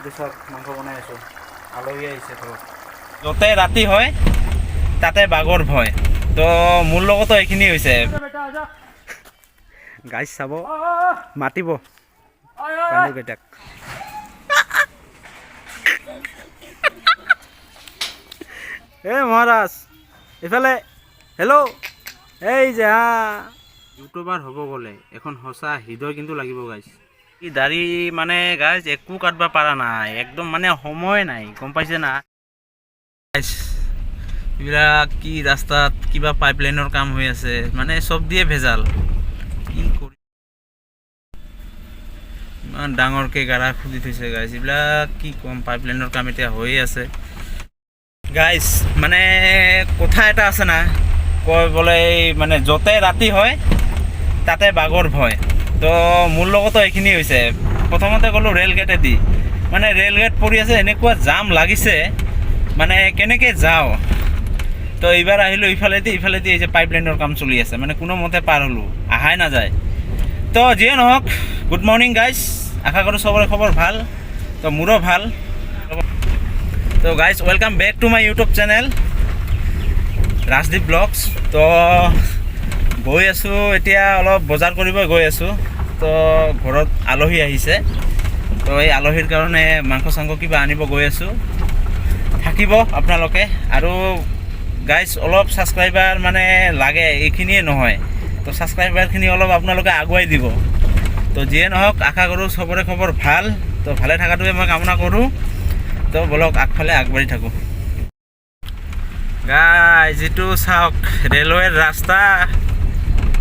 এইটো চাওক, মাংস বনাই আছোঁ, আলহী আহিছে ঘৰত। য'তে ৰাতি হয় তাতে বাঘৰ ভয়। তো মোৰ লগতো এইখিনি হৈছে গাইজ। চাব, মাতিব বান্দৰকেইটাক। এ মহাৰাজ, ইফালে। হেল্ল', এই যে। হা, ইউটিউবাৰ হ'ব গ'লে এখন সঁচা হৃদয় কিন্তু লাগিব গাইজ। কি দাড়ি মানে গাইজ, একো কাটবা পাৰা নাই একদম, মানে সময় নাই, গম পাইছে না গাইজ? এইবিলাক কি, ৰাস্তাত কিবা পাইপলাইনৰ কাম হৈ আছে, মানে চব দিয়ে ভেজাল। কি কৰি ইমান ডাঙৰকৈ গাৰা খুলি থৈছে গাইজ। এইবিলাক কি ক'ম, পাইপলাইনৰ কাম এতিয়া হৈয়ে আছে গাইজ। মানে কথা এটা আছে না, কয় বোলে এই মানে য'তে ৰাতি হয় তাতে বাঘৰ ভয়। তো মোৰ লগতো এইখিনি হৈছে। প্ৰথমতে গ'লোঁ ৰেল গেটেদি, মানে ৰেল গেট পৰি আছে, এনেকুৱা জাম লাগিছে, মানে কেনেকৈ যাওঁ। তো এইবাৰ আহিলোঁ ইফালেদি। ইফালেদি এই যে পাইপলাইনৰ কাম চলি আছে, মানে কোনোমতে পাৰ হ'লোঁ, আহাই নাযায়। তো যিয়ে নহওক, গুড মৰ্ণিং গাইজ। আশা কৰোঁ চবৰে খবৰ ভাল। তো মোৰো ভাল। তো guys, welcome back to my YouTube channel Rajdeep blogs. তো গৈ আছোঁ এতিয়া, অলপ বজাৰ কৰিব গৈ আছোঁ। তো ঘৰত আলহী আহিছে, তো এই আলহীৰ কাৰণে মাংস চাংস কিবা আনিব গৈ আছোঁ। থাকিব আপোনালোকে। আৰু গাইজ, অলপ ছাবস্ক্ৰাইবাৰ মানে লাগে, এইখিনিয়ে নহয়। তো ছাবস্ক্ৰাইবাৰখিনি অলপ আপোনালোকে আগুৱাই দিব। তো যিয়ে নহওক, আশা কৰোঁ চবৰে খবৰ ভাল। তো ভালে থকাটোৱে মই কামনা কৰোঁ। তো বলক, আগফালে আগবাঢ়ি থাকোঁ। গাইজ, যিটো চাওক, ৰেলৱেৰ ৰাস্তা,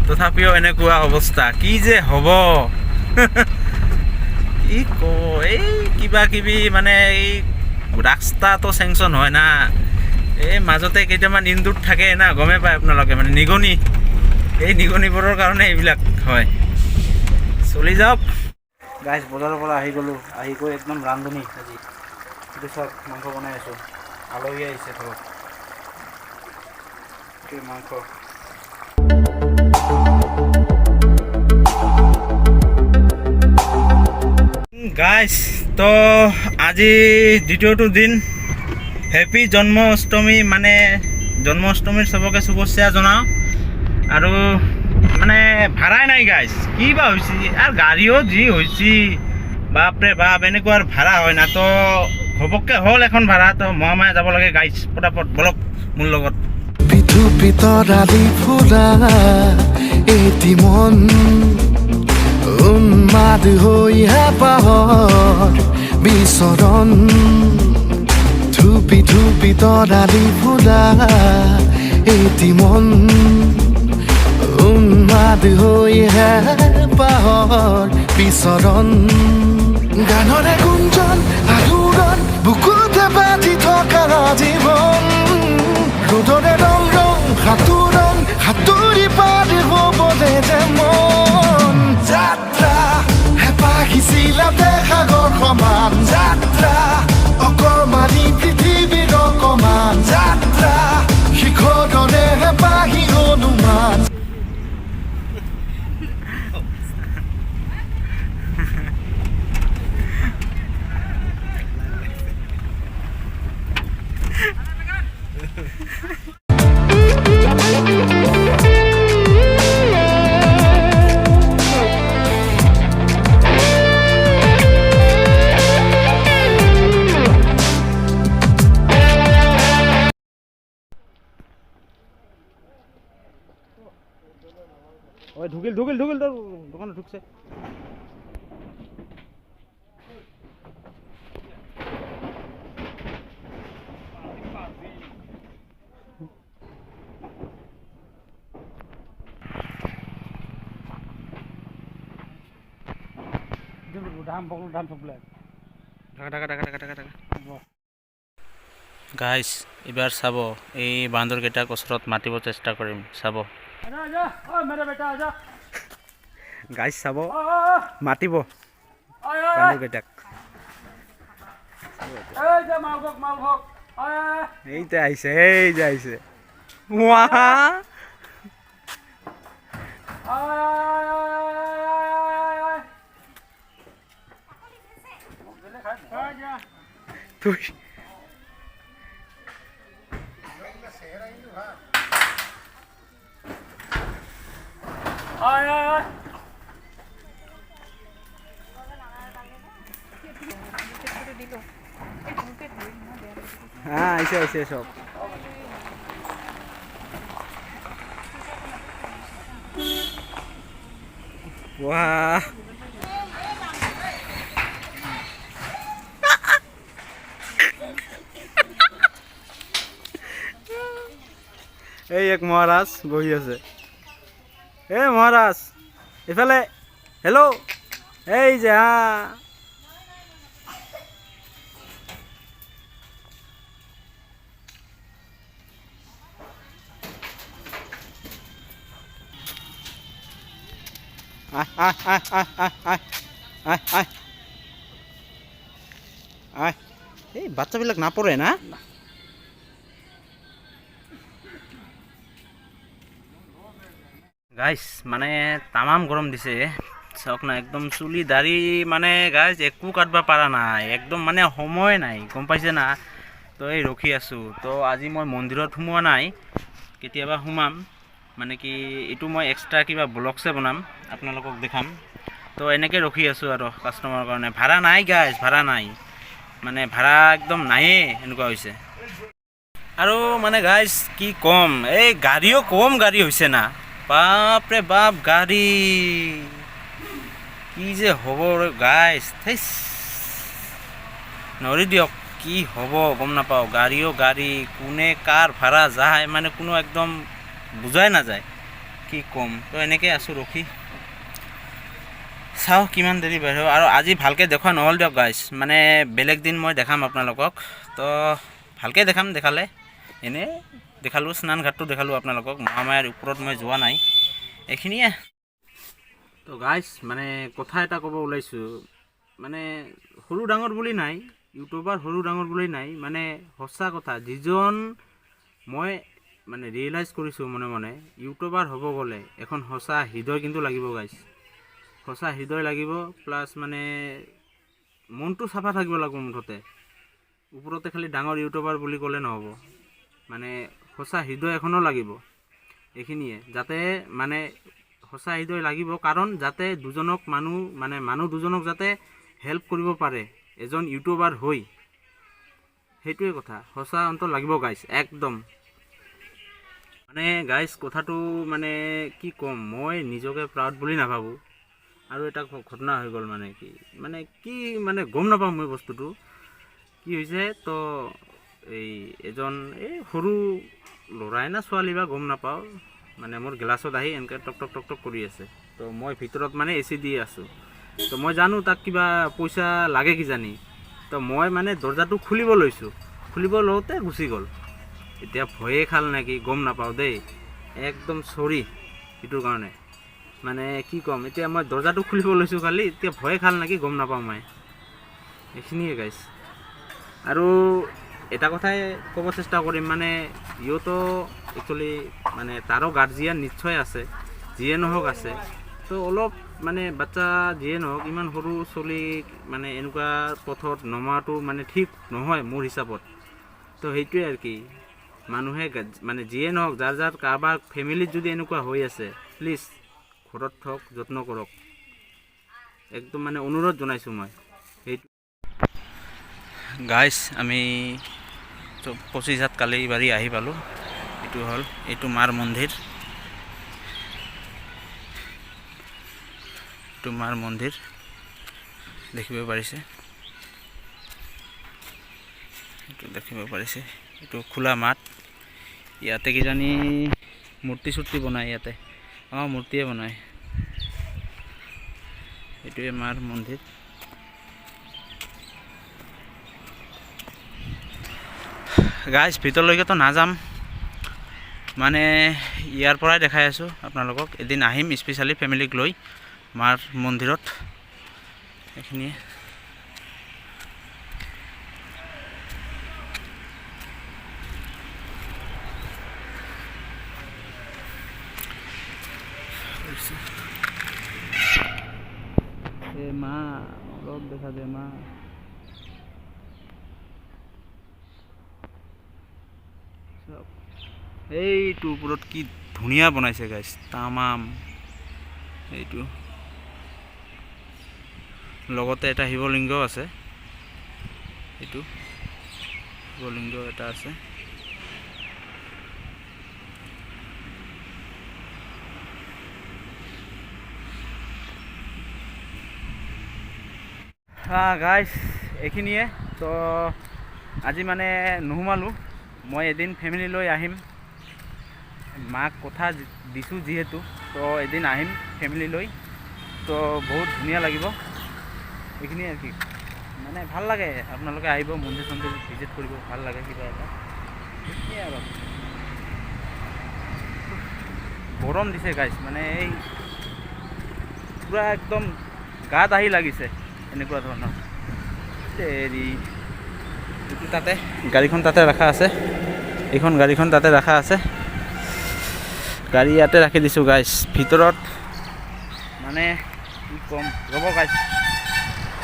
তথাপিও এনেকুৱা অৱস্থা, কি যে হ'ব, কি কওঁ। এই কিবা কিবি মানে এই ৰাস্তাটো চেংচন হয় না, এই মাজতে কেইটামান ইন্দুৰ থাকে না, গমেই পায় আপোনালোকে, মানে নিগনি। এই নিগনিবোৰৰ কাৰণে এইবিলাক হয়। চলি যাওক। গাইজ, বজাৰৰ পৰা আহি গ'লোঁ। আহি গৈ একদম ৰান্ধনি আজি। এইটো চাওক, মাংস বনাই আছোঁ, আলহী আহিছে ঘৰত। এইটো মাংস। গাইজ, তো আজি দ্বিতীয়টো দিন। হেপী জন্মাষ্টমী, মানে জন্মাষ্টমীৰ চবকে শুভেচ্ছা জনাওঁ। আৰু মানে ভাড়াই নাই গাইজ, কি বা হৈছে আৰু গাড়ীও যি হৈছে, বাপৰে বাপ, এনেকুৱা আৰু ভাড়া হয় না। তো ঘপককৈ হ'ল এখন ভাড়া, তো মহামায়া যাব লাগে গাইজ। পটাপট বলক মোৰ লগত। থুপি তৰালি ফুৰা এটি মন উন্মাদ হৈ হেঁপাহৰ বিচৰণ, থুপি থুপি তৰালি ফুৰা এটি মন উন্মাদ হৈ হেঁপাহৰ বিচৰণ, গানৰে গুঞ্জন আলোড়ন বুকুতে বাজি থকা জীৱন, ৰ'দৰে ৰং ৰং সাঁতোৰণ সাঁতুৰি পাৰ হ'বলে যে মন, যাত্ৰা হেঁপাহিছিলা সাগৰ সমান, যাত্ৰা অকমানি পৃথিৱীৰ অকমান, যাত্ৰা শিখৰৰে হেঁপাহি অনুমান। ওই ঢুকিল ঢুকিল ঢুকিল, তোৰ দোকানত ঢুকছে। ঢাকা ঢাকা ঢাকা ঢাকা ঢাকা। গাইজ, এইবাৰ চাব, এই বান্দৰকেইটাক ওচৰত মাতিব চেষ্টা কৰিম, চাব গাইজ, চাব, মাতিব বান্দৰকেইটাক। এইতে আহিছে, এই যে আহিছে। ৱাহ! তুই হ্যাঁ, আইসে আইসে সব। বাহ, এই এক মহারাজ বহি আছে। এ মহারাজ, এফালে, হেল্ল', এই যে। হ্যাঁ, আয় আয় আয় আয় আয় আয় আয় আয় আয়। এই বাচ্চাবিলাক নাপৰে না? গাইছ, মানে তামাম গৰম দিছে, চাওক না, একদম চুলি দাড়ি মানে গাইছ একো কাটবা পাৰা নাই, একদম মানে সময় নাই, গম পাইছে না? তো এই ৰখি আছোঁ। তো আজি মই মন্দিৰত সোমোৱা নাই, কেতিয়াবা সোমাম। মানে কি, এইটো মই এক্সট্ৰা কিবা ব্লগছে বনাম, আপোনালোকক দেখাম। তো এনেকৈ ৰখি আছোঁ আৰু কাষ্টমাৰৰ কাৰণে। ভাড়া নাই গাইছ, ভাড়া নাই, মানে ভাড়া একদম নায়েই, এনেকুৱা হৈছে। আৰু মানে গাইছ কি ক'ম, এই গাড়ীও কম গাড়ী হৈছে না, বাপৰে বাপ, গাড়ী কি যে হ'ব গাইছ, থেইচ, নৰি দিয়ক, কি হ'ব গম নাপাওঁ। গাড়ীও গাড়ী, কোনে কাৰ ভাড়া যায় মানে কোনো একদম বুজাই নাযায়, কি ক'ম। তো এনেকৈ আছোঁ ৰখি, চাওঁ কিমান দেৰি বাঢ়িব। আৰু আজি ভালকৈ দেখুওৱা নহ'ল দিয়ক গাইছ, মানে বেলেগ দিন মই দেখাম আপোনালোকক, তো ভালকৈ দেখাম। দেখালে এনেই দেখালোঁ, স্নান ঘাটটো দেখালোঁ আপোনালোকক, মহামায়াৰ ওপৰত মই যোৱা নাই, এইখিনিয়ে। তো গাইছ, মানে কথা এটা ক'ব ওলাইছোঁ, মানে সৰু ডাঙৰ বুলি নাই, ইউটিউবাৰ সৰু ডাঙৰ বুলি নাই, মানে সঁচা কথা, যিজন মই মানে ৰিয়েলাইজ কৰিছোঁ মনে মনে, ইউটিউবাৰ হ'ব গ'লে এখন সঁচা হৃদয় কিন্তু লাগিব গাইছ, সঁচা হৃদয় লাগিব, প্লাছ মানে মনটো চাফা থাকিব লাগিব মুঠতে। ওপৰতে খালি ডাঙৰ ইউটিউবাৰ বুলি ক'লে নহ'ব, মানে সঁচা হৃদয় এখনো লাগিব, এইখিনিয়ে। যাতে মানে সঁচা হৃদয় লাগিব, কাৰণ যাতে দুজনক মানুহ, মানে মানুহ দুজনক যাতে হেল্প কৰিব পাৰে এজন ইউটিউবাৰ হৈ, সেইটোৱে কথা। সঁচা অন্তৰ লাগিব গাইছ একদম। মানে গাইছ কথাটো মানে কি ক'ম, মই নিজকে প্ৰাউড বুলি নাভাবোঁ। আৰু এটা ঘটনা হৈ গ'ল, মানে কি মানে গম নাপাওঁ মই বস্তুটো কি হৈছে। তো এই এজন এই সৰু ল'ৰাই না ছোৱালী বা গম নাপাওঁ, মানে মোৰ গ্লাছত আহি এনেকৈ টক টক টক টক কৰি আছে। তো মই ভিতৰত মানে এ চি দি আছোঁ, তো মই জানো তাক কিবা পইচা লাগে কিজানি। তো মই মানে দৰ্জাটো খুলিব লৈছোঁ, খুলিব লওঁতে গুচি গ'ল। এতিয়া ভয়ে খাল নেকি গম নাপাওঁ দেই, একদম চৰি সেইটোৰ কাৰণে। মানে কি ক'ম, এতিয়া মই দৰ্জাটো খুলিব লৈছোঁ খালি, এতিয়া ভয়ে খাল নেকি গম নাপাওঁ মই, এইখিনিয়ে গাইছ। আৰু এটা কথাই ক'ব চেষ্টা কৰিম, মানে ইহঁতো একচুৱেলি মানে তাৰো গাৰ্জিয়ান নিশ্চয় আছে, যিয়ে নহওক আছে। তো অলপ মানে বাচ্চা যিয়ে নহওক, ইমান সৰু চলিক মানে এনেকুৱা পথত নমাটো মানে ঠিক নহয় মোৰ হিচাপত। তো সেইটোৱে আৰু কি, মানুহে মানে যিয়ে নহওক, যাৰ যাৰ কাৰোবাৰ ফেমিলিত যদি এনেকুৱা হৈ আছে, প্লিজ ঘৰত থওক, যত্ন কৰক, একদম মানে অনুৰোধ জনাইছোঁ মই সেইটো। গাইছ, আমি 25 হাত কালিবাৰী আহি পালোঁ। এইটো হ'ল, এইটো মাৰ মন্দিৰ, এইটো মাৰ মন্দিৰ দেখিব পাৰিছে, এইটো দেখিব পাৰিছে। এইটো খোলা মাঠ, ইয়াতে কিজানি মূৰ্তি চূৰ্তি বনায় ইয়াতে, অঁ মূৰ্তিয়ে বনায়। এইটোৱে মাৰ মন্দিৰ। গাইজ, ভিতৰলৈকেতো নাযাম, মানে ইয়াৰ পৰাই দেখাই আছোঁ আপোনালোকক। এদিন আহিম স্পেচিয়েলি ফেমিলিক লৈ মাৰ মন্দিৰত, এইখিনিয়ে। এ মা, অলপ দেখা যায় মা। এইটো ওপৰত কি ধুনীয়া বনাইছে গাইছ, তামাম। এইটো লগতে এটা শিৱলিংগ আছে। এইটো শিৱলিংগ এটা আছে। গাইছ, এইখিনিয়ে। তো আজি মানে নোসোমালোঁ মই। এদিন ফেমিলি লৈ আহিম। মাক কথা দিছোঁ যিহেতু, তো এদিন আহিম ফেমিলি লৈ। তো বহুত ধুনীয়া লাগিব। এইখিনিয়ে আৰু কি, মানে ভাল লাগে। আপোনালোকে আহিব, মন্দিৰ চন্দিৰ ভিজিট কৰিব, ভাল লাগে কিবা এটা। সেইখিনিয়ে আৰু। গৰম দিছে গাইছ, মানে এই পূৰা একদম গাত আহি লাগিছে, এনেকুৱা ধৰণৰ। হেৰি, এইটো তাতে গাড়ীখন তাতে ৰখা আছে। এইখন গাড়ীখন তাতে ৰখা আছে। গাড়ী ইয়াতে ৰাখি দিছোঁ গাইছ। ভিতৰত মানে কি ক'ম, ৰ'ব গাইছ,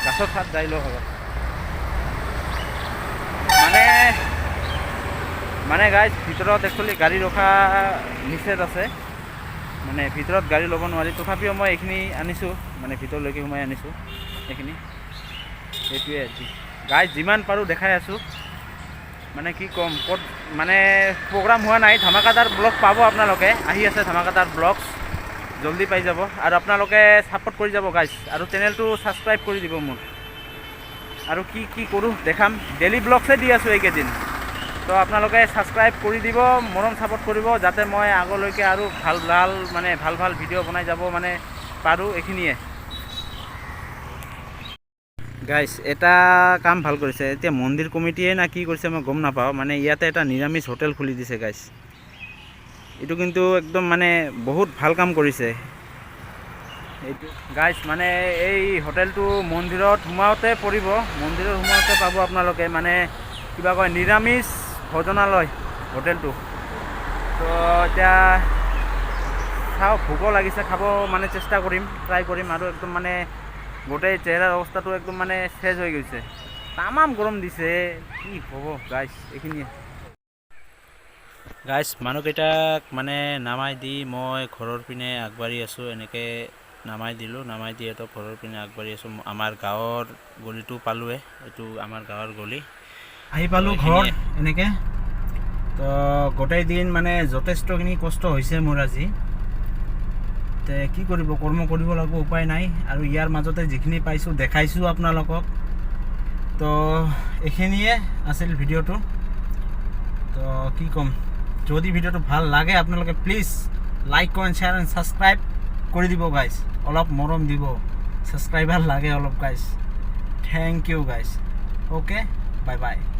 গাছৰ ছাঁত যাই লওক আগত। মানে গাইছ, ভিতৰত একচুৱেলি গাড়ী ৰখা নিষেধ আছে, মানে ভিতৰত গাড়ী ল'ব নোৱাৰি। তথাপিও মই এইখিনি আনিছোঁ, মানে ভিতৰলৈকে সোমাই আনিছোঁ এইখিনি। সেইটোৱে আৰু কি গাইছ, যিমান পাৰোঁ দেখাই আছোঁ। মানে কি ক'ম, ক'ত মানে প্ৰগ্ৰাম হোৱা নাই। ধামাকাদাৰ ব্লগ পাব আপোনালোকে, আহি আছে ধামাকাদাৰ ব্লগছ, জল্দি পাই যাব। আৰু আপোনালোকে ছাপোৰ্ট কৰি যাব গাইছ, আৰু চেনেলটো ছাবস্ক্ৰাইব কৰি দিব মোৰ। আৰু কি কি কৰোঁ দেখাম। ডেইলি ব্লগছে দি আছোঁ এইকেইদিন। তো আপোনালোকে ছাবস্ক্ৰাইব কৰি দিব, মৰম ছাপোৰ্ট কৰিব, যাতে মই আগলৈকে আৰু ভাল ভাল, মানে ভাল ভাল ভিডিঅ' বনাই যাব মানে পাৰোঁ। এইখিনিয়ে গাইছ। এটা কাম ভাল কৰিছে এতিয়া মন্দিৰ কমিটিয়ে না কি কৰিছে মই গম নাপাওঁ। মানে ইয়াতে এটা নিৰামিষ হোটেল খুলি দিছে গাইছ। এইটো কিন্তু একদম মানে বহুত ভাল কাম কৰিছে এইটো গাইছ। মানে এই হোটেলটো মন্দিৰত সোমাওঁতে পৰিব, মন্দিৰত সোমাওঁতে পাব আপোনালোকে। মানে কিবা কয়, নিৰামিষ ভোজনালয় হোটেলটো। তো এতিয়া চাওঁ, ভোকো লাগিছে, খাব মানে চেষ্টা কৰিম, ট্ৰাই কৰিম। আৰু একদম মানে গোটেই চেহেৰাৰ অৱস্থাটো একদম মানে চেঞ্জ হৈ গৈছে। তামাম গৰম দিছে, কি হ'ব গাইছ। এইখিনিয়ে গাইছ। মানুহকেইটাক মানে নামাই দি মই ঘৰৰ পিনে আগবাঢ়ি আছোঁ। এনেকৈ নামাই দিলোঁ, নামাই দি সিহঁতক ঘৰৰ পিনে আগবাঢ়ি আছোঁ। আমাৰ গাঁৱৰ গলিটো পালোঁৱে। এইটো আমাৰ গাঁৱৰ গলি। আহি পালোঁ ঘৰ এনেকৈ। তো গোটেই দিন মানে যথেষ্টখিনি কষ্ট হৈছে মোৰ আজি। তে কি কৰিব, কৰ্ম কৰিব লাগিব, উপায় নাই। আৰু ইয়াৰ মাজতে যিখিনি পাইছোঁ দেখাইছোঁ আপোনালোকক। তো এইখিনিয়ে আছিল ভিডিঅ'টো। তো কি ক'ম, যদি ভিডিঅ'টো ভাল লাগে আপোনালোকে please like, comment, share and subscribe কৰি দিব গাইজ। অলপ মৰম দিব, ছাবস্ক্ৰাইবাৰ লাগে অলপ guys. Thank you guys, okay, bye bye.